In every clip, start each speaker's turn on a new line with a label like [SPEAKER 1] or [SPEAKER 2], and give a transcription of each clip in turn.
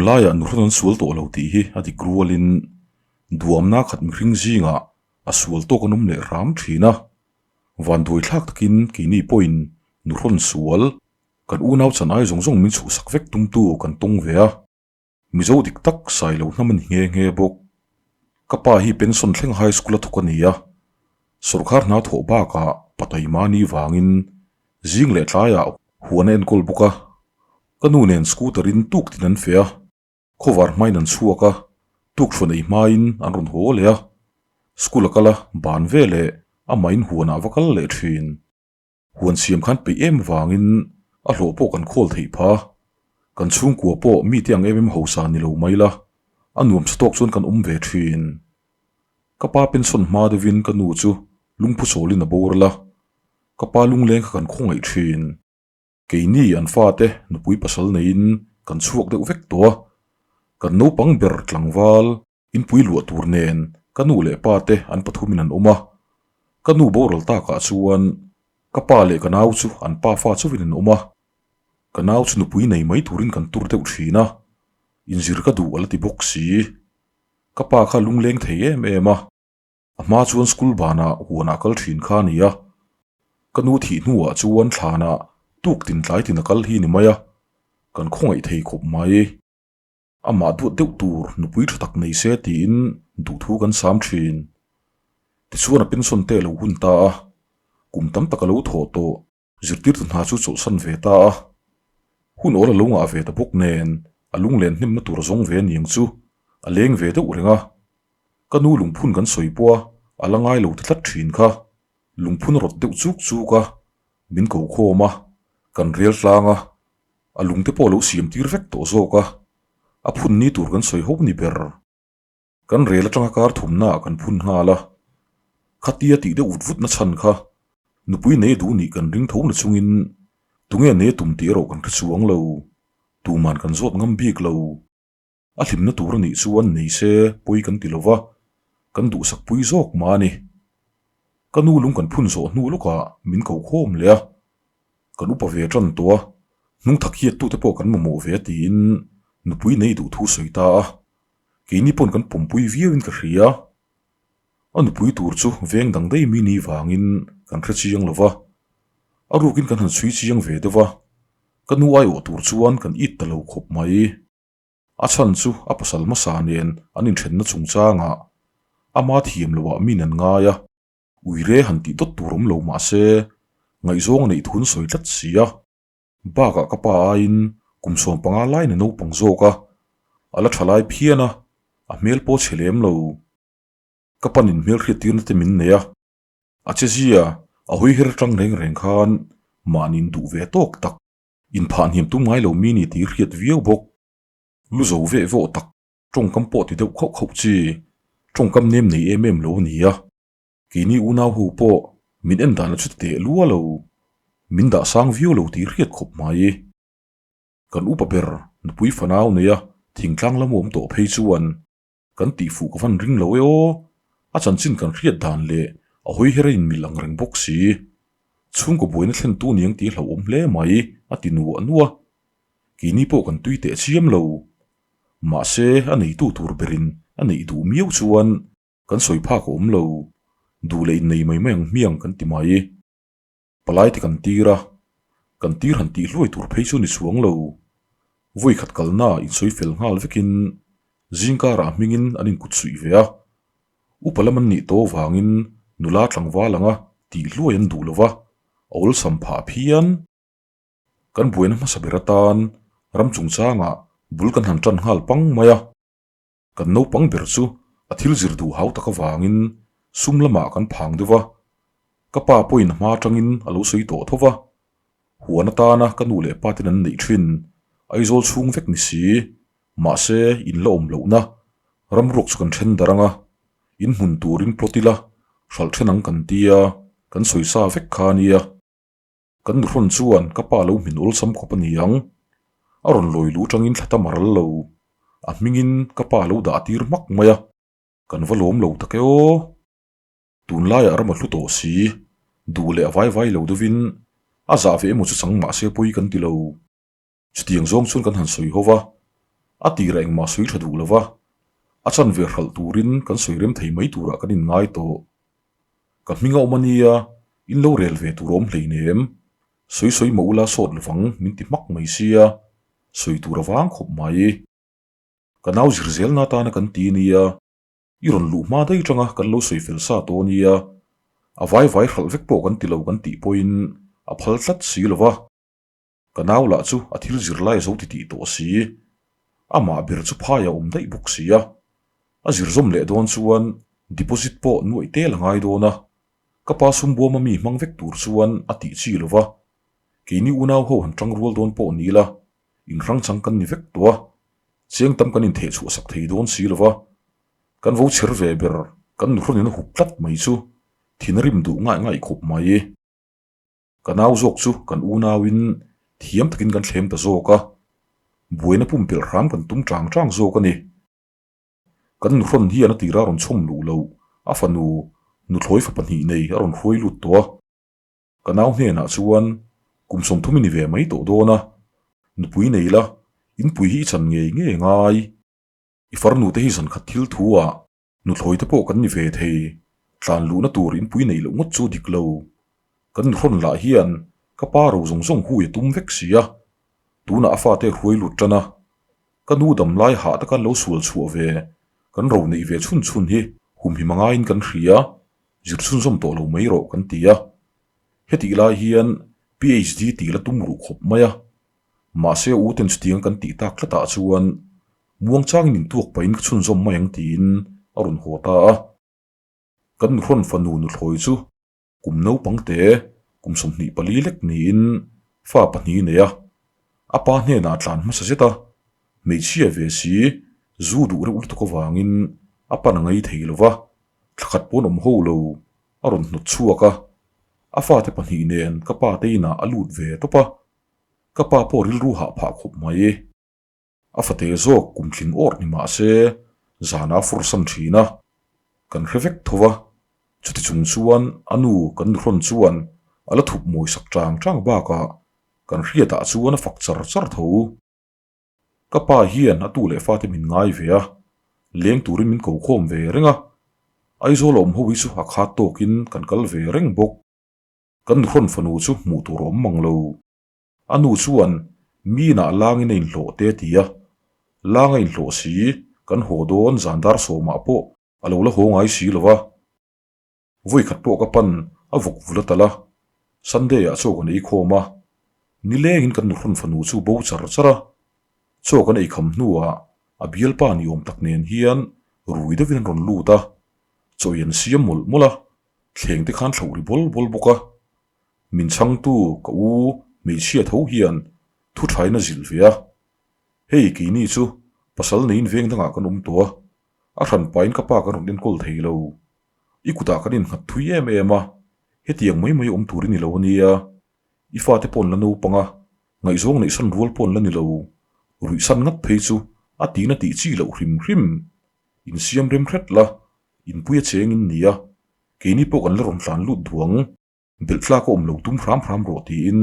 [SPEAKER 1] Tunlaiah nuhrawn an sual tawh lo tih hi a dik rualin duamna khat mihring zingah a sual tawk an awm leh hram thin a. Vanduai thlak takin keini pawhin nuhrawn sual kan unau chan ai zawng zawng min chhuhsak vek tumtu kan tawng ve a. Mizo dik tak sai lo hnam a ni nghe nghe bawk. Ka pa hi pension thleng high school a thawk a ni a, sawrkar hna thawh bakah pataima ni vangin zing leh tlaiah huan a enkawl bawk a. Ka nu nen scooter in tuk tin an feh a, khawvar hmain an chhuak a, tukhruan ei hmain an rawn haw leh a, school a kal a, ban ve leh amahin huanah va kal leh thin. Huan siam khan peih em vangin a hlawh pawh kan khawl theih pha. Kan chhungkua pawh mite ang em em hausa ni lo mai la, a nuam sa tawk chuan kan awm ve thin. Ka pa pension hma deuhin ka nu chu lungphu sawlin a boral a, ka pa lungleng kha kan khawngaih thin. Keini an fate nupui pasal neiin kan chhuak deuh vek tawh a, kan naupang ber tlangval Inpui luah tur nen ka nu leh pa te an pathumin an awm a, ka nu boral takah chuan ka pa leh ka nau chu an pa fa chauhin an awm a, ka nau chu nupui nei mai turin kan tur deuh thin a, inzir ka duh a la ti bawk si. Ka pa kha lungleng thei em em a, a hma chuan school banah huanah kal thin kha a ni a, ka nu thih hnuah chuan thlanah tuk tin tlai tin a kal hi ni mai a, kan khawngaih thei khawp mai. Amah duat deuh tur nupui tha tak nei se tiin duhthu kan sam thin. Tichuan a pension te a lo hun ta a, kum tam tak a lo thawh tawh zirtirtu hna chu chawlhsan ve ta a. Hun awl a lo ngah ve ta bawk nen a lunglen hnemna tur a zawng ve aniang chu a leng ve deuh reng a. Ka nu lungphun kan sawi pawh a, a la ngai lo ti tlat thin kha. Lungphun a rawt deuh chuk chuk a, min ko khawm a, kan rel tlang a, A lungte pawh a lo siam tir vek tawh zawk a, a phun ni tur kan sawi ho ni ber. Kan rel atanga kar thumna ah kan phun nghal a, khatia tih deuh vut vut na chhan kha nupui nei duh nih kan ring tho na chungin tunge nei tum tih erawh kan hre chuang lo, tuman kan zawt ngam bik lo. A hlimna tur a nih chuan nei se pawi kan ti lo va, kan duhsak pui zawk mah a ni. Ka nu lung kan phun zawh hnu lawkah min ko khawm leh a, kan upa ve tan tawh a, hnung thak hiat tute pawh kan mamawh ve a tiin nupui nei duh thu sawi ta a, keini pawn kan pawmpui viauin ka hria. A nupui tur chu veng dang daih mi ni vangin kan hre chiang lo va, a rukin kan han chhui chiang ve deuh va, ka nu aiawh tur chuan kan it ta lo khawp mai. A chhan chu a pasal hmasa nen an inthenna chungchangah ama thiam loah min an ngai a, uire han tih dawt tur awm lo mah se ngaihzawng a neih thun sawi tlat si a. Bakah ka pa aiin kum 15 laiin a naupang zawk a, a la tha lai phian a, a hmel pawh chhe lem lo. Ka panin hmelhriat tirna te min nei a, a chezia a hawi her atang reng reng khan mahniin duh ve tawk tak. Inphah hniam tum ngai lo mi ni tih hriat viau bawk. Lu zo veh vawh tak, tawngkam pawh ti deuh khauh khauh chi, tawngkam nem nei em em lo a ni a. Keini unau ho pawh min en dan a chu ti teh lua lo, min dah sang viau lo tih hriat khawp mai. Kan upa ber nupui fanau neia thingtlang lam awm tawh phei chuan kan tihfuh ka van ring lo e aw, a chanchin kan hriat dan leh a hawi her a inmil ang reng bawk si. Chhungkaw buaina thlentu niang tih hlauhawm hle mai a ti nuah nuah. Keini pawh kan tui teh chiam lo. Mahse a neitu tur berin a neih duh miau chuan kan sawi phak a awm lo. Duh leh innei mai mai ang hmiang kan ti mai. Palai te kan tir a, kan tir han tih hluai tur phei chu ni chuang lo. Vawi khat kalna insawi fel nghal vekin zingkarah hmingin an inkut suih ve a. Upa lam an nih tawh vangin nula tlangval anga tih hluai an duh lo va, a awlsam phah phian. Kan buaina hmasa ber atan ram chungchangah bul kan han tan nghal pang mai a. Kan naupang ber chu a thil zir duh hau tak avangin sum lamah kan phang deuh va, ka pa pawhin a hma atangin a lo sawi tawh tho va. Huan atana ka nu leh pa ten an neih thin Aizawl chhung vek ni si, mahse in la awm lohna ramruak chu kan then darh ang a, in hmun turin plot ila hralh then ang kan tia kan sawi sa vek kha a nia. Kan nuhrawn chuan ka pa lo hmin awlsam khawp a ni ang. A rawn lawi lu tangin thla tam a ral lo. A hmingin ka pa lo dah tir hmak mai a, kan va lawm lo tak e aw. Tunlaiah ram a hlu tawh si, duh leh a vai vai lo deuhin a zah ve emaw chu chang mah se pawi kan ti lo. Chutiang zawng chuan kan han sawi ho va. A tirah engmah sawi tha duh lo va, a chanve hralh turin kan sawi rem thei mai turah kan inngai tawh. Ka hming a awm a nia, in lo rel ve tur awm hleinem. Sawi sawi mah ula sawt lovang min ti hmak mai sia, sawi tur a vang khawp mai. Ka nau zir zelna atana kan ti nia, i rawn luh hma daih tanga kan lo sawi fel sa tawh nia, a vai vai hralh vek pawh kan ti lo kan tih pawhin a phal tlat si lo va. Ka nau lah chu a thil zir lai a zo titih tawh si, amah ber chu phai a awm daih bawk si a, a zir zawm leh dawn chuan deposit pawh nuaih tel a ngai dawn a, ka pa sum buama mi hmang vek tur chuan a tih chi lo va, keini unau ho han tang rual dawn pawh ni ila, inhrang chang kan ni vek tawh a, chiang tam kan intheh chhuah sak thei dawn si lo va, kan vo chher ve ber kan nuhrawnin a hup tlat mai chu thin a rim duh ngaih ngaih khawp mai. Ka nau zawk chu kan unauin thiam takin kan thlem ta zawk a, buaina pumpelh hram kan tum chang chang zawk a ni. Kan nuhrawn hian a tira rawn chhawm luh loh a fanu nuthlawi fa pahnih nei a rawn hruai lut tawh a. Ka nau hnenah chuan kum 30 i ni ve mai tawh dawn a, nupui nei la, inpui hi i chan ngei ngei ngai. I farnu te hi zankhat thil thu ah Nuthlawi te pawh kan ni ve thei, tlan luhna tur inpui neih loh ngawt chu dik lo. Kan nuhrawn lah hian ka pa ro zawng zawng hui a tum vek si a, tunah a fate hruai lut tan a, ka nu dam lai hah taka lo sual chhuah ve, kan ro neih ve chhun chhun hi humhim a ngaiin kan hria, zir chhunzawm tawh lo mai rawh kan ti a. Hetih lai hian PHD tih la tum ruh khawp mai a, mahse u ten chutiang kan tih tak tlatah chuan Muangchangin intuak pahin ka chhunzawm mai ang tiin a rawn haw ta a. Kan nuhrawn fanu nuthlawi chu kum naupang te kum 24 lek niin fa pahnih nei a. A pa hnenah tlan hmasa zet a, hmeichhia ve si zu duh reuh lutuk avangin a pan a ngai thei lo va, thla khat pawn awm ho lo a rawn hnawt chhuak a. A fate pahnih nen ka pa te inah a lut ve tawp a, ka pa pawh rilru hah phah khawp mai. A fate zawk kum tling awrh ni mah se zana a fursan thin a, kan hre vek tho va, chuti chung chuan a nu kan nuhrawn chuan a la thup mawi sak chang chang bakah kan hriatah chuan a fak char char tho. Ka pa hian a tu leh fate min ngai ve a, leng turin min ko khawm ve reng a, Aizawl a awm ho hi chu a khat tawkin kan kal ve reng bawk. Kan nuhrawn fanu chu hmuh tur a awm mang lo. A nu chuan Minah langin a inhlawh te a ti a, lang a inhlawh si, kan haw dawn zan dar sawmah pawh a lo la haw ngai si lo va. Vawi khat pawh ka pan a vawk vul a tal a, Sunday ah chaw kan ei khawm a, nilengin kan nuhrawn fanu chu bo char char a, chaw kan ei kham hnuah a bialpa ni awm tak nen hian rui deuhin an rawn lut a, chaw i an siam mawlh mawlh a, thleng te khan thlauh ri bawl bawl bawk a. Min chhangtu ka u hmeichhia tho hian thu thain a zilh ve a, hei keini chu pasal neiin veng dangah kan awm tawh a, a hran pahin ka pa kan rawn enkawl thei lo. I kutah kan innghat thui em em a, hetiang mai mai awm tur i ni lo a nia, i fate pawh an la naupang a, ngaihzawng neihsan rual pawh an la ni lo, ruihsan ngat phei chu a tina tih chi loh hrim hrim. Insiam rem hret la, inpui a cheng in nia, keini pawh kan la rawn tlan lut duang. Belh tlak a awm lo tum hram hram rawh tiin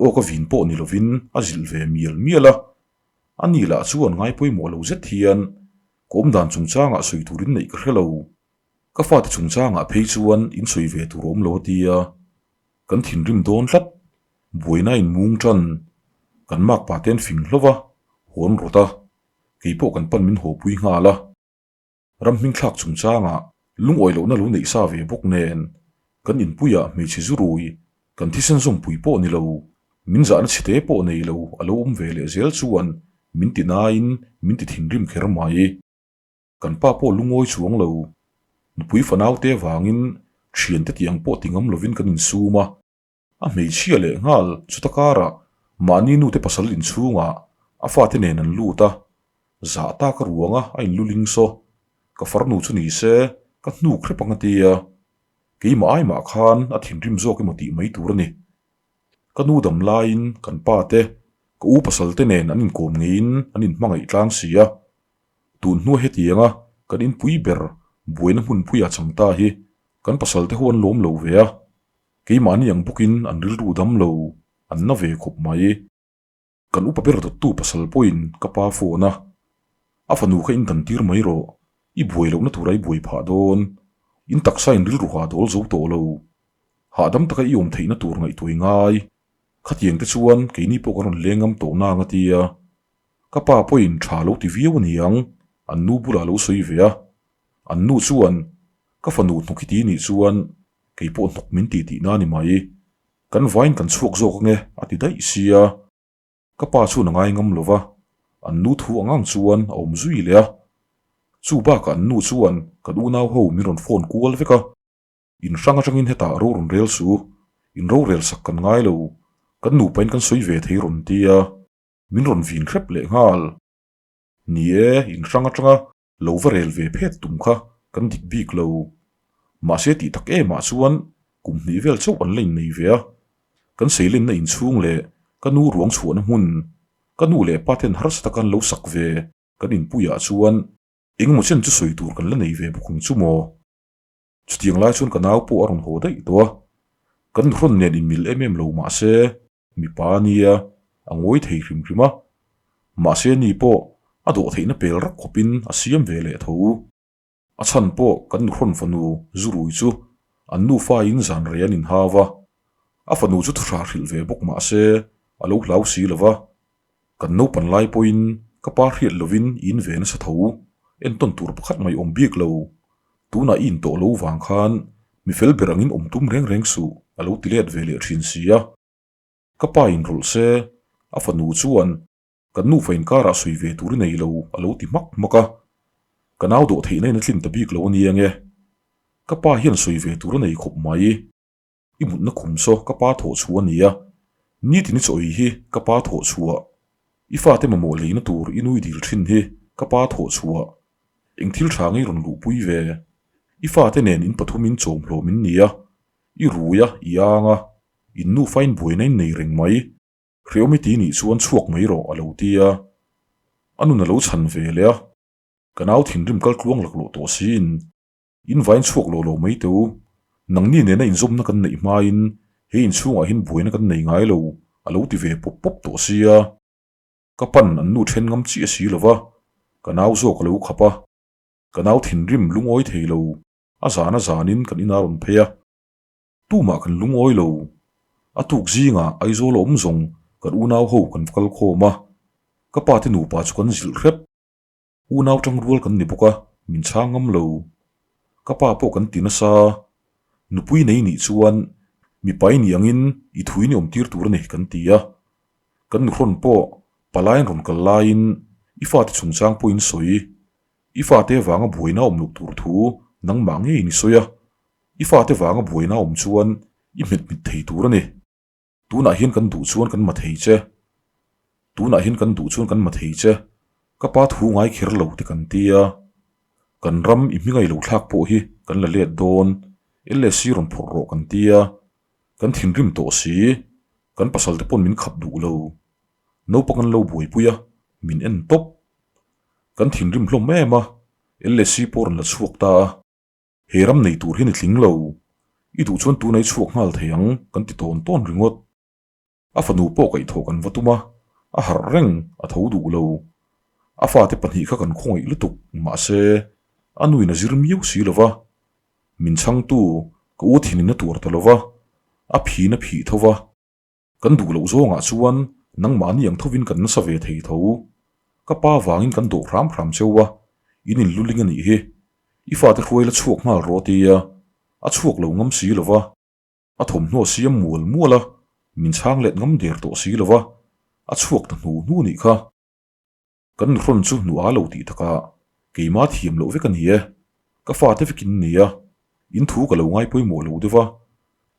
[SPEAKER 1] aw ka vin pawh ni lovin a zilh ve mial mial a. A ni lah chuan ngai pawimawh lo zet hian ka awmdan chungchangah sawi turin neih ka hre lo. Ka fate chungchangah phei chuan in sawi ve tur a awm lo a ti a. Kan thinrim dawn tlat. Buaina in mung tan. Kan makpa te an fing hlauh a, hawn rawt a. Keipawh kan pan min hawpui nghal a. Ram hmingthlak chungchangah lungawi lohna lo neih sa ve bawk nen, kan inpuiah hmeichhe zurui, kan thisen zawmpui pawh ni lo, min zahna chhite pawh nei lo a lo awm ve leh zel chuan min ti nain min ti thinrim kher mai. Kan pa pawh lungawi chuang lo, nupui fanaute avangin thiante tih ang pawh ti ngam lovin kan insum a. A hmeichhia leh nghal chuta karah mahni nute pasal inchhungah a fate nen an lut a, zah tak a ruanga a inluling saw, ka farnu chu ni se ka hnuk hrep ang a ti a, keimah ai mah khan a thinrim zawk emaw tih mai tur a ni. Ka nu dam laiin kan pa te, ka u pasal te nen an inkawm ngeiin an inhmangaih tlang si a, tun hnua hetianga kan inpui ber buaina hmunpuia chang ta hi kan pasal te ho an lawm lo ve a, Keimahni ang bawkin an rilru dam lo, an na ve khawp mai. Kan upa ber dawttu pasal pawhin ka pa phone a, a fanu kha in dan tir mai rawh, i buai lohna tura i buai phah dawn, in taksa in rilru hah dawl zo tawh lo, hahdam taka i awm theihna tur ngaihtuah i ngai, khatiang te chuan keini pawh kan rawn leng ngam tawh nang a ti a, ka pa pawhin tha lo ti viau a niang, an nu bulah a lo sawi ve a, an nu chuan ka fanu hnawk hi ti nih chuan kei pawh hnawk min ti tihna a ni mai. Kan vain kan chhuak zawk ange a ti daih sia, ka pa chuan a ngai ngam lo va, an nu thu ang ang chuan a awm zui leh a. Chu bakah an nu chuan kan unau ho min rawn phone kual vek a, in hrang atangin hetah ro rawn rel su, in rorel sak kan ngai lo, kan nupain kan sawi ve thei rawn ti a, min rawn vin hrep leh nghal. Ni e, in hrang atanga Lo va rel ve phet tum kha kan dik bik lo. Mahse tih tak emah chuan kum hnih vel chauh an la innei ve a. Kan seilenna inchhung leh ka nu ruang chhuahna hmun, ka nu leh pa ten harsa taka an lo sak ve kan inpuiah chuan engemaw chen chu sawi tur kan la nei ve bawk ang chu maw. Chutiang lai chuan ka nau pawh a rawn haw daih tawh a. Kan nuhrawn nen inmil em em lo mahse Mipa a nia, a ngawi thei hrim hrim a. Mahse ni pawh a dawh theihna pel rak khawpin a siam ve leh tho. A chhan pawh kan nuhrawn fanu Zurui chu an nufain zan rei an inhau a. A fanu chu thuhra hrilh ve bawk mahse a lo hlau si lo va. Kan naupan lai pawhin ka pa hriat lovin i in ve nasa tho, entawn tur pakhat mai awm bik lo. Tunah i intawh lo vang khan mi fel ber angin awm tum reng reng suh a lo ti let ve leh thin si a. Ka pa inrawlh se, a fanu chuan kan nufa inkarah sawi ve tur i nei lo a lo ti hmak hmak a. Ka nau dawh theihna in a tlin ta bik lo a nia nge. Ka pa hian sawi ve tur a nei khawp mai. I mutna khum saw ka pa thawh chhuah a nia, nitin i chaw ei hi ka pa thawh chhuah, i fate mamawh leina tur i nui dil thin hi ka pa thawh chhuah, eng thil tha ngei rawn luhpui ve, i fate nen in pathumin chawm hlawm in nia, i rui a, i ang a, in nufa in buaina in nei reng mai, hreawm i ti nih chuan chhuak mai rawh a lo ti a, a nun a lo chhan ve leh a, ka nau thinrim kal tluang laklawh tawh siin. In vain chhuak lo lo mai teh u. Nangni nena inzawmna kan neih hmain he inchhungah hian buaina kan nei ngai lo, a lo ti ve pawp pawp tawh sia. Ka pan an nu then ngam chiah si lo va, ka nau zawk a lo khap a. Ka nau thinrim lungawi thei lo, a zan a zanin kan ina rawn phei a. Tumah kan lungawi lo. A tuk zingah Aizawl a awm zawng kan unau ho kan va kal khawm a. Ka pa te nupa chu kan zilh hrep. Unau tang rual kan ni bawk a, min chhang ngam lo. Ka pa pawh kan ti nasa. Nupui nei nih chuan mipai ni angin i thui ni awm tir tur a ni kan ti a. Kan nuhrawn pawh palaiin rawn kal laiin i fate chungchang pawhin sawi. I fate vanga buaina awm loh tur thu nangmah ngeiin i sawi a. I fate vanga buaina awm chuan i hmet mit thei tur a ni. Tunah hian kan duh chuan kan ma thei che. Tunah hian kan duh chuan kan ma thei che. Ka pa thu ngai kher lo te kan ti a. Kan ram i hmingai lo thlak pawh hi kan la let dawn. LSC rawn phawrh rawh kan ti a. Kan thinrim tawh si. Kan pasal te pawn min khap duh lo. Naupang an lo buaipui a, min en tawp. Kan thinrim hlawm em a, LSC pawh rawn la chhuak ta a. He ram nei tur hian i tling lo. I duh chuan tuna i chhuak nghal thei ang kan ti tawn tawn ringawt. A fanu pawh kaihthawh kan va tum a, a harh reng, a tho duh lo. A fate pahnih kha kan khawngaih lutuk, mahse, a nuin a zir miau si lo va. Min chhangtu, ka u thinin a tuar ta lo va, a phiin a phih tho va. Kan duh loh zawngah chuan nangmahni ang thovin kan nasa ve thei tho. Ka pa vangin kan dawh hram hram cheu a, in inluling a nih hi. I fate hruai la chhuak nghal rawh a ti a, a chhuak lo ngam si lo va. A thawmhnaw siam mual mual a, min chhang let ngam der tawh si lo va, a chhuak ta hnu hnu nih kha. Kan nuhrawn chu hnu a lo tih takah keima thiam loh vek a ni e. Ka fate vek in ni a, in thu ka lo ngai pawimawh lo deuh a,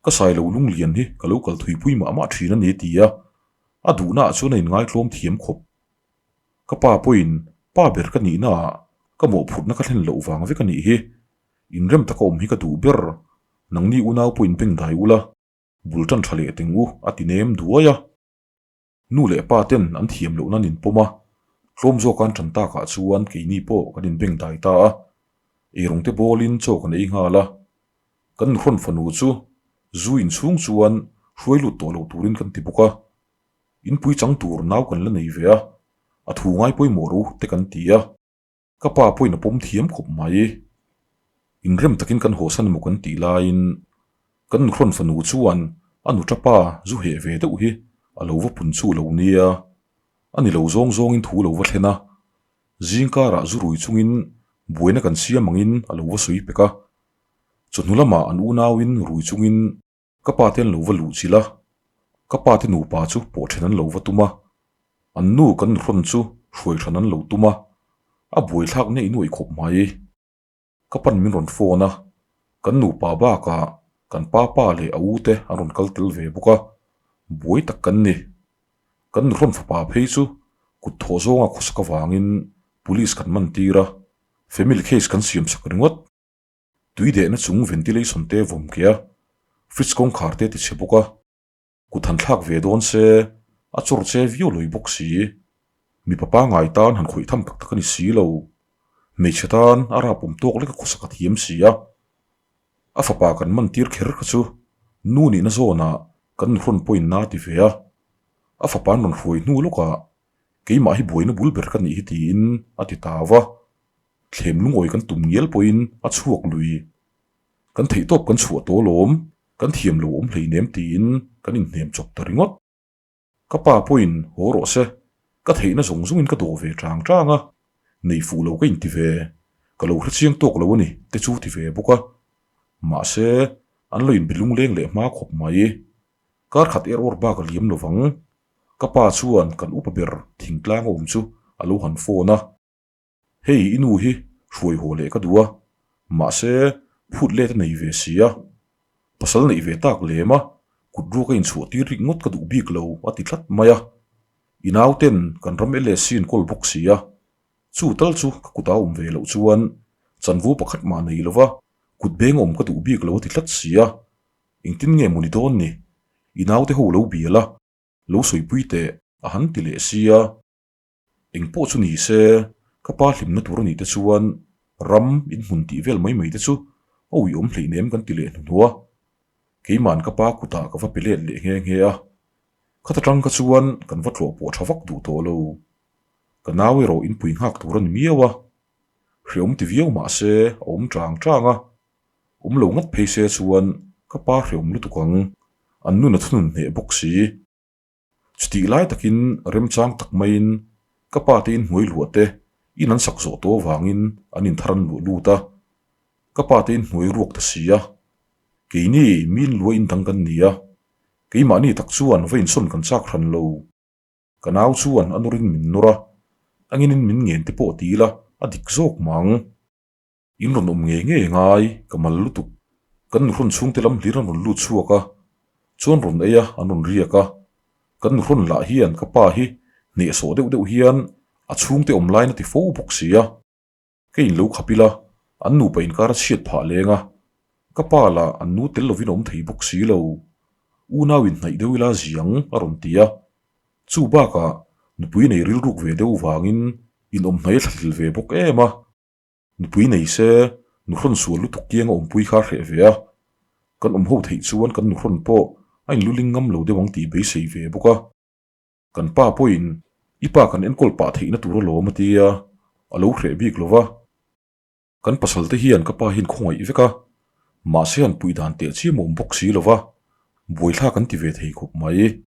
[SPEAKER 1] ka sai lo lunglian hi ka lo kal thuipui mah mah thin a ni ti a, a duhnaah chuan a inngaitlawm thiam khawp. Ka pa pawhin pa ber ka nihnaah ka mawhphurhna ka thlen loh vang vek a nih hi, inrem taka awm hi ka duh ber, nangni unau pawhin bengdai ula, bul tan tha leh teng u a ti nem duai a. Nu leh pa ten an thiam loh nan in pawm a, tlawm zawk an tan takah chuan keini pawh kan inbeng dai ta a, eirawng te bawlin chaw kan ei nghal a. Kan nuhrawn fanu chu zu inchhung chuan hruai lut tawh lo turin kan ti bawk a. Inpui chang tur nau kan la nei ve a, a thu ngai pawimawh rawh u te kan ti a. Ka pa pawhin a pawm thiam khawp mai. Inrem takin kan hawsan emaw kan tih laiin kan nuhrawn fanu chuan a nuṭa pa zu heh ve deuh hi a lo va pun chu lo nia. A ni lo zawng zawngin thu lo va thlen a, zing karah zu rui chungin buaina kan siam angin a lo va sawi pek a. Chawhnu lamah an unauin rui chungin Ka pa te an lo va luh chilh a, ka pa te nupa chu pawh then an lo va tum a, an nu kan nuhrawn chu hruai hran an lo tum a, a buaithlak neih nuaih khawp mai. Ka pan min rawn phone a, kan nupa bakah kan pa pa leh a u te an rawn kal tel ve bawk a, buai tak kan ni. Kan nuhrawn fapa phei chu kut thawh zawnga khawsak avangin police kan man tir a, family case kan siam sak ringawt. Tui dehna chung ventilation te vawm ke a, fridge kawngkhar te ti chhe bawk a, kut han thlak ve dawn se a chawr che viau lawi bawk si. Mipa pangngai tan han khawih tham tak tak a ni si lo. Hmeichhe tan a rap awm tawk lek a khawsak a thiam si a. A fapa kan man tir kher kha chu nu nihna zawnah kan nuhrawn pawhin na ti ve a. A fapa an rawn hruai hnu lawkah keimah hi buaina bul ber ka nih hi tiin a ti ta va. Thlem lungawi kan tum ngial pawhin a chhuak lui. Kan theihtawp kan chhuah tawh alawm, kan thiam lo awm hleinem tiin kan inhnem chawp ta ringawt. Ka pa pawhin haw rawh se, ka theihna zawng zawngin ka dawh ve chang chang a, nei fuh lo ka inti ve, ka lo hrechiang tawk lo a ni te chu ti ve bawk a. Mahse, an lo inbe lungleng leh hma khawp mai. Kar khat er awr bak a liam lovang. Ka pa chuan kan upa ber thingtlang a awm chu a lo han phone a. Hei i nu hi hruai haw leh ka duh a, mahse phut let a nei ve si a, pasal neih ve tak lem a, kut ruak a inchhuah tir rik ngawt ka duh bik lo a ti tlat mai a. I nauten kan ram LSC an kawl bawk si a, chu tal chu ka kut a awm ve loh chuan chanvo pakhat mah nei lo va, kut beng awm ka duh bik lo a ti tlat si a, engtin nge maw ni dawn ni, i naute ho lo bial a, lo sawipui teh a han ti leh si a. Eng pawh chu ni se, ka pa hlimna tur a nih te chuan ram inhmun tih vel mai mai te chu a uiawm hleinem kan ti leh hnuhnuh a. Keima'n ka pa kutah ka va pe let leh nghe nghe a. Khata tang kha chuan kan va tlawh pawh tha vak duh tawh lo. Ka nau erawh inpui nghak tur a ni miau a. Hreawm ti viau mah se a awm chang chang a. Awm lo ngat phei se chuan ka pa hreawm lutuk ang. An nun a thunun hneh bawk si. Chutih lai takin remchang tak maiin ka pa te inhnuai luah te in an sak zawh tawh avangin an inthar an luah lut a, ka pa te inhnuai ruak ta si a, keini mi inluah in dang kan ni a, keimahni tak chuan va insawn kan chak hran lo. Ka nau chuan a nawrin min nawr a, anginin min ngen te pawh ti ila a dik zawk mang. In rawn awm ngei ngei ngai, ka mal lutuk. Kan nuhrawn chhungte lam hlir an rawn lut chhuak a, chuan rawn ei a, an rawn riak a. Kan nuhrawn lah hian ka pa hi hnehsawh deuh deuh hian a chhungte awm lain a ti fo bawk si a. Ka in lo khap ila, an nupa inkar a chhiat phah leng a. Ka pa lah an nu tel lovin a awm thei bawk si lo. Unau in hnaih deuh ila ziang a rawn ti a. Chu bakah nupui nei rilruk ve deuh vangin inawm hnaih a thlahlel ve bawk em a. Nupui nei se, nuhrawn sual lutuk kianga awmpui kha a hreh ve a. Kan awm ho theih chuan kan nuhrawn pawh a inluling ngam lo deuh ang tih beisei ve bawk a. Kan pa pawhin i pa kan enkawl pah theihna tur alawm a ti a, a lo hreh bik lo va. Kan pasal te hian ka pa hian khawngaih vek a, mahse han puih dan teh chiam a awm bawk si lo va, buaithlak an ti ve thei khawp mai.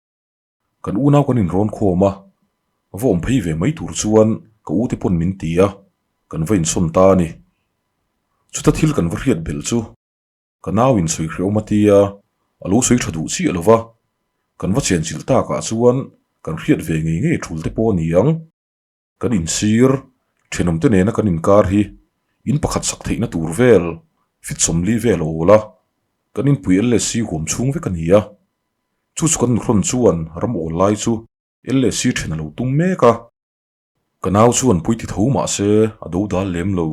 [SPEAKER 1] Kan unau kan inrawn khawm a, va awm phei ve mai tur chuan ka u te pawn min ti a, kan va insawn ta a ni. Chuta thil kan va hriat belh chu ka nau in sawi hrehawm a tia, a lo sawi tha duh chiah lo va, kan va chenchilh takah chuan kan hriat ve ngei ngei thul te pawh a ni ang. Kan insir, thenawmte nena kan inkar hi in pakhat sak theihna tur vel, fit 40 vel a awl a, kan inpui LSC huam chhung vek a ni a. Chu chu kan nuhrawn chuan ram awl lai chu LSC then a lo tum mek a. Ka nau chuan pui ti tho mah se a do dal lem lo.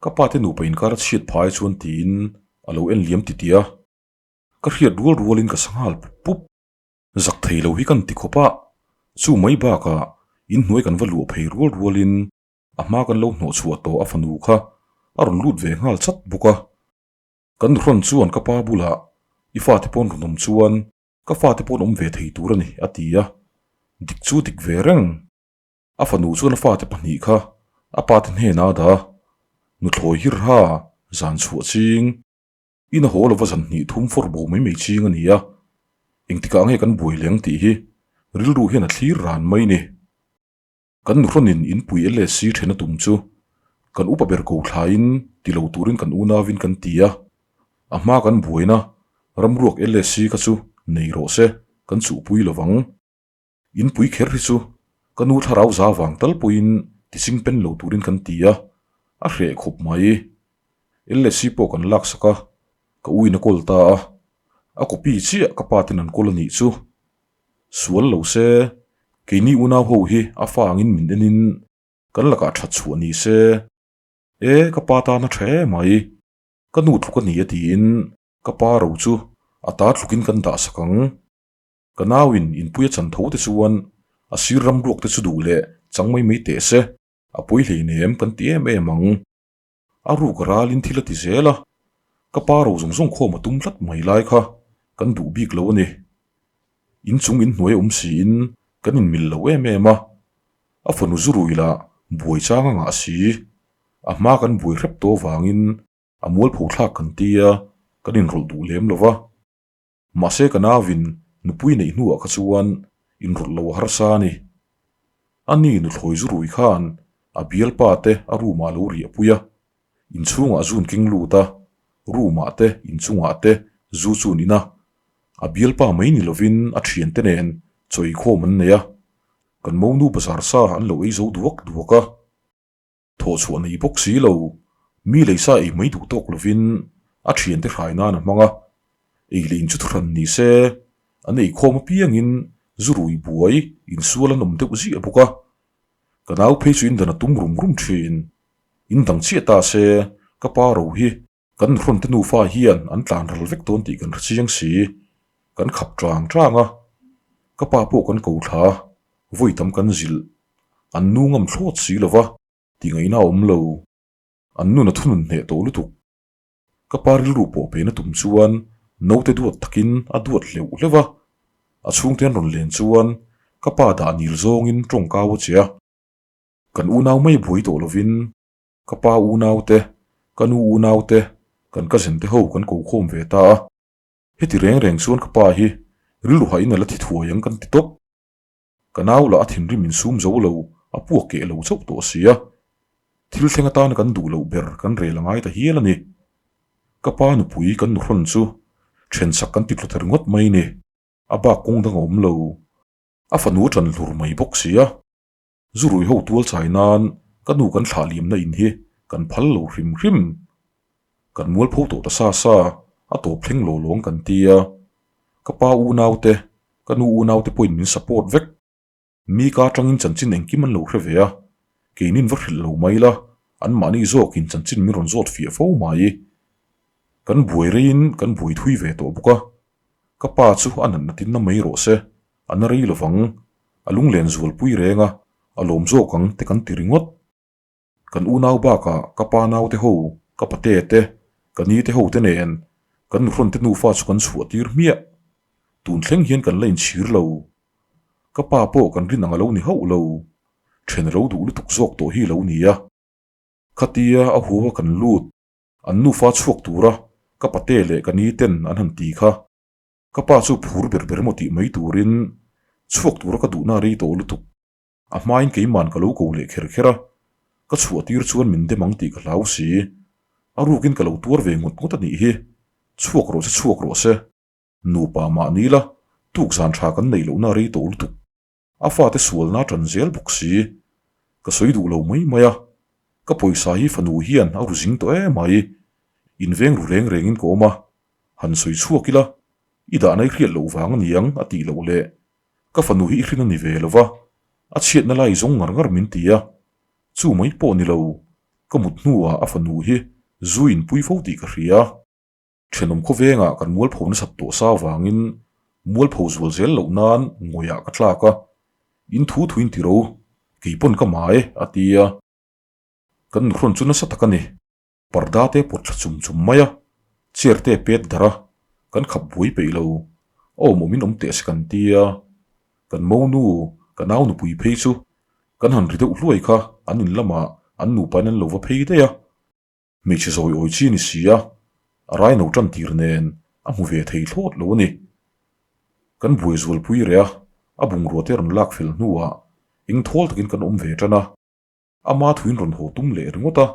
[SPEAKER 1] Ka pa te nupa inkar a chhiat phai chuan tiin a lo en liam titih a. Ka hriat rual rualin ka sa nghal pup pup. Zak thei lo hi kan ti khawp a, chu mai bakah inhnuai kan va luah phei rual rualin a hma kan lo hnawh chhuah tawh a fanu kha a rawn lut ve nghal chat bawk a. Kan nuhrawn chuan ka pa bulah i fate pawn rawn awm chuan ka fate pawn awm ve thei tur a ni a ti a. Dik chu dik ve reng. A fanu chuan a fate pahnih kha a pate hnenah a dah a, nuthlawi hirha zan chhuah ching. Ina haw lova zan hnih thum fawr bo mai mai ching a ni a, engtikah nge kan buai leng tih hi rilru hian a thlir ran mai ni. Kan nuhrawnin inpui LSC then a tum chu kan upa ber ko thlaiin ti lo turin kan unauin kan ti a, a hma kan buaina ramruak LSC kha chu nei rawh se kan chuhpui lovang. Inpui kher hi chu ka nu thlarau za vang tal pawhin tiching pen lo turin kan ti a, a hreh khawp mai. LSC pawh kan laksak a, ka uin a kawl ta a, a copy chiah ka pa ten an kawl a nih chu. Sual lo se, keini unau ho hi a fa angin min enin kan lakah that chhuah ni se. E, ka pa tan a tha emai, ka nu tluk a ni a tiin ka pa ro chu a ta tlukin kan dahsak ang. Ka nauin inpui a chan tho te chuan a sir ram ruak te chu duh leh chang mai mai teh se, a pawi hleinem kan ti em em ang. A ruk ralin thil a ti zel a, ka pa ro zawng zawng khawm a tum tlat mai lai kha kan duh bik lo a ni. Inchung inhnuai a awm siin kan inmil lo em em a, a fanu zu rui lah buai chang a ngah si, a hma kan buai hrep tawh avangin a mualpho thlak kan ti a, kan inrawlh duh lem lo va. Mahse ka nauin nupui neih hnuah kha chuan inrawlh lo a harsa a ni. A ni nuthlawi zu rui khan a bialpa te a room ah lo riah pui a, inchhungah zun keng lut a, room ah te inchungah te zu chu an in a, a bialpa mai ni lovin a thiante nen chawikhawm an nei a, kan monu bazar sa an lo ei zo duak duak a. Thawh chhuah nei bawk si lo, mi leisa ei mai duh tawk lovin a thiante hrai nan a hmang a, ei leh in chu thuhran ni se, an ei khawm apiangin zu rui buai insual an awm deuh ziah bawk a. Ka nau phei chu indan a tum rum rum thin. In dang chiah ta se, ka pa ro hi kan nuhrawnte nufa hian an tlan ral vek dawn tih kan hre chiang si. Kan khap tang tang a, ka pa pawh kan ko thla a, vawi tam kan zilh. An nu ngam thlawt si lo va, tih ngaihna a awm lo. An nun a thunun hneh tawh lutuk. Ka pa rilru pawh pena tum chuan naute duat takin a duat hleuh hleuh a, a chhungte an rawn len chuan ka pa dah nil zawngin tawngkau a che a. Kan unau mai buai tawh lovin ka pa unaute, ka nu unaute, kan cousin te ho kan ko khawm ve ta a. Heti reng reng chuan ka pa hi rilru hahin a la thi thuai ang kan ti tawp. Ka nau lah a thinrim insum zo lo, a puak keh lo chauh tawh si a. Thil thleng atana kan duh loh ber kan rel a ngai ta hial a ni. Ka pa nupui kan nuhrawn chu thensak kan ti tlu ta ringawt mai ni. A bak kawng dang a awm lo. A fanu a ṭan hlur mai bawk si a. Zu rui ho tual chai nan ka nu kan thlah liamna in hi kan phal lo hrim hrim. Kan mualpho tawh ta sa sa, a tawp thleng law lawng kan ti a. Ka pa unaute, ka nu unaute pawhin min support vek. Mi ka atangin chanchin engkim an lo hre ve a, keinin va hrilh lo mai la, anmahni zawkin chanchin min rawn zawt fiah fo mai. Kan buai reiin kan buai thui ve tawh bawk a, ka pa chu a natna tinna mai rawh se, a na rei lovang, a lunglen zualpui reng a, a lawm zawk ang te kan ti ringawt. Kan unau bakah ka pa naute ho, ka pate te, ka ni te ho te nen kan nuhrawn te nufa chu kan chhuah tir hmiah. Tun thleng hian kan la inchhir lo. Ka pa pawh kan rin ang a lo ni hauh lo. Then a lo duh lutuk zawk tawh hi a lo ni a. Khatia a huau a kan lut, an nufa chhuak tura ka pate leh ka ni ten an han ti kha. Ka pa chu phur ber ber emaw tih mai turin chhuak tura ka duhna a rei tawh lutuk. A hmain keiman ka lo ko leh kher kher a, ka chhuah tir chuan min dem ang tih ka hlau si. A rukin ka lo tuar ve ngawt ngawt a nih hi. Chhuak rawh se chhuak rawh se. Nupa mah ni la, tuk zan tha kan neih lohna a rei tawh lutuk. A fate sualna a tan zel bawk si. Ka sawi duh lo mai mai a, ka pawisa hi fanu hian a ru zing tawh em mai. Inveng ru reng rengin ka awm a, han sawi chhuak ila, i dahna i hriat loh vang a niang a tih loh leh Ka fanu hi i hrin a ni ve lo va, a chhiatna lai zawng ngar ngar min ti a, chu mai pawh ni lo, ka mut hnuah a fanu hi zu in pui fo tih ka hria. Thenawm khawvengah kan mualpho nasat tawh sa avangin mualpho zual zel loh nan ngawihah ka tlak a, in thu thuin ti ro, kei pawn ka ma e, a ti a. Kan nuhrawn chu nasa tak a ni. Parda te pawt thla chum chum mai a, chair te pet darh a, kan khap buai peih lo. Awm awmin awm teh se kan ti a, kan monu Ka nau nupui phei chu kan han ri deuh hluai kha an in lamah an nupain an lo va phei daih a. Hmeichhe zawi awi chi a ni si a, a raino tan tir nen a hmu ve thei thlawt lo a ni. Kan buai zualpui reh a, a bungrua te rawn lak fel hnuah eng thawl takin kan awm ve tan a. Ama thuin rawn haw tum leh ringawt a,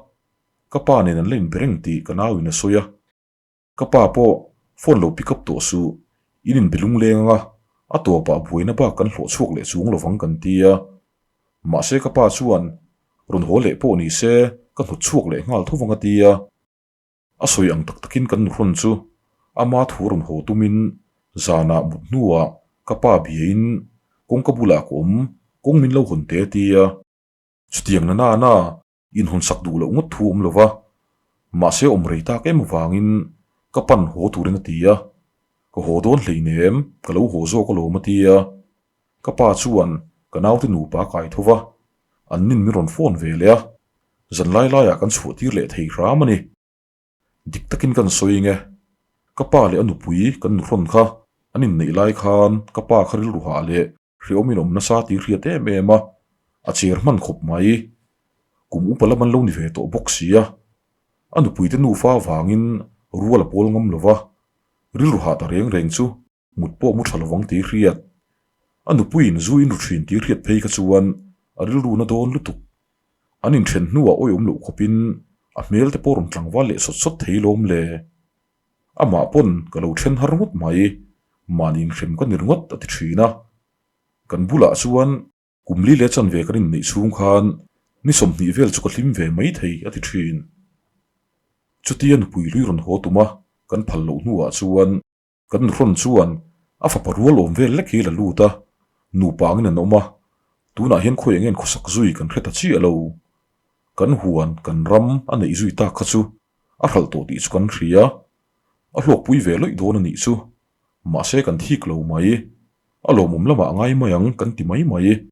[SPEAKER 1] ka pa nen an la inbe reng tih ka nauin a sawi a. Ka pa pawh phone lo pick up tawh suh, in inbe lungleng anga a tawpah buaina bak kan hlawh chhuak leh chuang lovang kan ti a. Mahse ka pa chuan rawn haw leh pawh ni se ka hnawt chhuak leh nghal tho vang a ti a. A sawi ang tak takin kan nuhrawn chu ama thu rawn haw tumin zanah mut hnuah ka pa biain kawngka bulah ka awm kawng min lo hawn te a ti a. Chutiang na nana inhawn sak duh loh ngawt thu awm lo va, mahse awm rei tak em avangin ka pan haw turin a ti a, ka haw dawn hleinem, ka lo haw zawk alawm a ti a, ka pa chuan ka naute nupa a kai tho va, an nin min rawn phone ve leh a, zan lai laiah kan chhuah tir leh thei hram a ni. Dik takin kan sawi eng e, ka pa leh a nupui kan nuhrawn kha an inneih lai khan ka pa kha rilru hah leh Hreawm in awm nasa tih hriat em em a, a cher hman khawp mai. Kum upa lam an lo ni ve tawh bawk si a, a nupuite nufa avangin rual a pawl ngam lo va, rilru hah ta reng reng chu mut pawh mu tha lovang tih hriat. A nupuiin zu in ru thin tih hriat phei kha chuan a rilru na dawn lutuk. An inthen hnuah awihawm loh khawpin a hmel te pawh rawn tlangval leh sawt sawt thei lawm le. Amah pawn ka lo then har ngawt mai, mahni inhrem ka ni ringawt a ti thin a. Kan bulah chuan kum li leh chanve kan inneih chhung khan ni 20 vel chu ka hlim ve mai thei a ti thin. Chutia nupui hlui rawn haw tum a kan phal loh hnuah chuan kan nuhrawn chuan a fapa rual awm vel lek hi la lut a, nupa angin an awm a, tunah hian khawi eng nge khawsak zui kan hre ta chiah lo. Kan huan, kan ram a neih zui tak kha chu A hralh tawh tih chu kan hria. A hlawkpui ve lawih dawn a nih chu. Mahse kan thik lo mai. A lawmawm lamah ngai mai ang kan ti mai mai.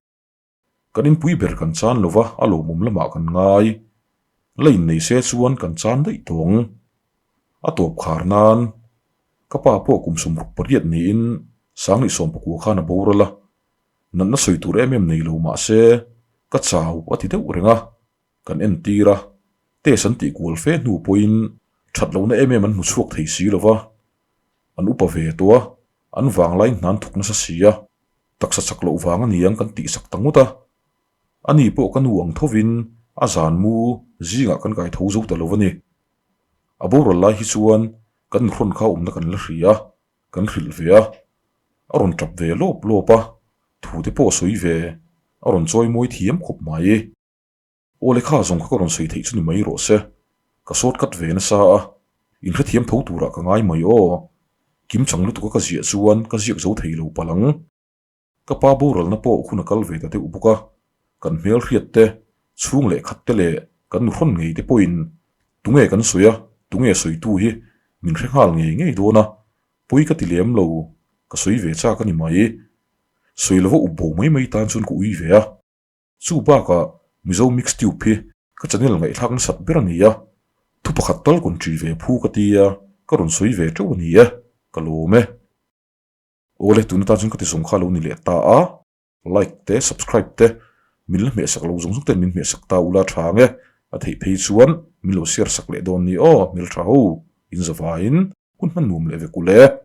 [SPEAKER 1] Kan inpui ber kan chan lova a lawmawm lamah kan ngai. La innei se chuan kan chan daih tawh ang. A tawp khar nan ka pa pawh kum 68 niin 2019 khan a boral a. Natna sawi tur em em nei lo mahse ka chau a ti deuh reng a. Kan entir a, test an tih kual fe hnu pawhin that lohna em em an hmu chhuak thei si lo va, an upa ve tawh a, an vanglai hnan thawk nasa si a, taksa chak loh vang a niang kan tihsak ta ngawt a. Ani pawh ka nu ang thovin a zan mu zingah kan kai tho zo ta lo a ni. A boral lai hi chuan kan nuhrawn kha awmna kan la hria a, kan hrilh ve a, a rawn tap ve lawp lawp a, thu te pawh a sawi ve, a rawn chawi mawi thiam khawp mai. Aw lekha zawng kha ka rawn sawi theih chu ni mai rawh se. Ka short cut ve nasa a, inhrethiam tho turah ka ngai mai aw. Kim chang lutuk a ka ziah chuan ka ziak zo thei lo palh ang. Ka pa boralna pawh hun a kal ve ta deuh bawk a, kan hmelhriat te, chhung leh khat te leh kan nuhrawn ngei te pawhin tunge kan sawi a, tunge sawitu hi min hre nghal ngei ngei dawn a, pawi ka ti lem lo, ka sawi ve chak a ni mai. Sawi lova up bo mai mai tan chuan ka ui ve a. Chu bakah Mizo Mix Tube hi ka channel ngaihthlak nasat ber a ni a, thu pakhat tal kawn ṭi ve phu ka ti a, ka rawn sawi ve ṭeuh a ni e, ka lawm e. Awle tun atan chuan ka ti zawng kha lo ni leh ta a, like te subscribe te min la hmehsak lo zawng zawng ten min hmehsak ta ula ṭha ang e, a theih phei chuan min lo share sak leh dawn ni aw, hmelṭha ho, in zavaiin hun hman nuam leh vek ule.